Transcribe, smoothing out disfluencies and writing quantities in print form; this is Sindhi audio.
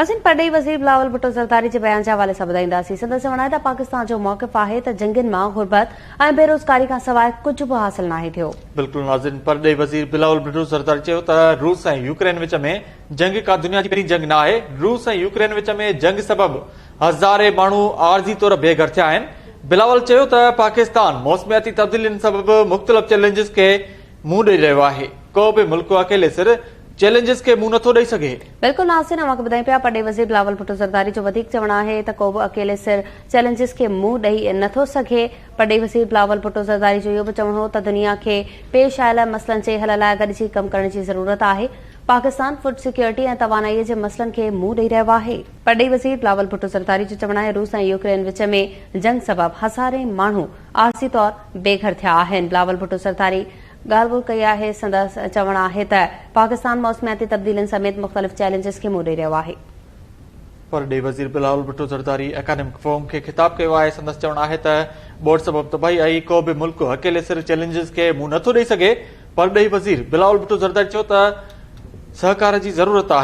اسين پرڏيهي وزير بلاول ڀٽو زرداري جي بيان جي حوالي سان ٻڌائينداسين. سندس چوڻ آهي ته پاڪستان جو موقف آهي ته جنگين مان غربت ۽ بيروزگاري کانسواء ڪجهه به حاصل ناهي ٿيو. بلڪل ناظرين پرڏيهي وزير بلاول ڀٽو زرداري چيو ته روس ۽ يوڪرين وچ ۾ جنگ ڪا دنيا جي پهرين جنگ نه آهي، روس ۽ يوڪرين وچ ۾ جنگ سبب هزارين ماڻهو عارضي طور بي گهر ٿيا آهن. بلاول چيو ته پاڪستان موسمياتي تبديلين سبب مختلف چئلينجز کي منهن ڏئي رهيو آهي، ڪو به ملڪ اڪيلي سر چئلينجز کي منهن نٿو ڏئي سگهي. بلڪل ناظرين اوهان کي ٻڌايون پيا پرڏيهي وزير بلاول ڀٽو زرداري جو وڌيڪ چوڻ آهي ته ڪو به اڪيلي سر چئلينجز کي منهن ڏئي نٿو سگهي. پرڏيهي وزير بلاول ڀٽو زرداري جو اهو به چوڻ هو ته دنيا کي پيش آيل مسئلن جي حل لاء گڏجي ڪم ڪرڻ جي ضرورت آهي، پاڪستان فوڊ سيڪيورٽي ۽ توانائي جي مسئلن کي منهن ڏئي رهيو آهي. پرڏيهي وزير بلاول ڀٽو زرداري جو چوڻ آهي روس ۽ يوڪرين وچ ۾ جنگ سبب هزارين ماڻهو عارضي طور بي گهر ٿيا آهن. بلاول ڀٽو زرداري ڳالهه ٻولهه ڪئي آهي، سندس چوڻ آهي ته پاڪستان موسمياتي تبديلين سميت مختلف چئلينجز کي منهن ڏئي رهيو آهي. پرڏيهي وزير بلاول ڀٽو زرداري اڪادمڪ فورم کي خطاب ڪيو آهي، سندس چوڻ آهي ته ٻوڏ سبب تباهي آئي، ڪو به ملڪ اڪيلي سر چئلينجز کي منهن نٿو ڏئي سگهي، پرڏيهي وزير بلاول ڀٽو زرداري چيو ته سهڪار جي ضرورت آهي.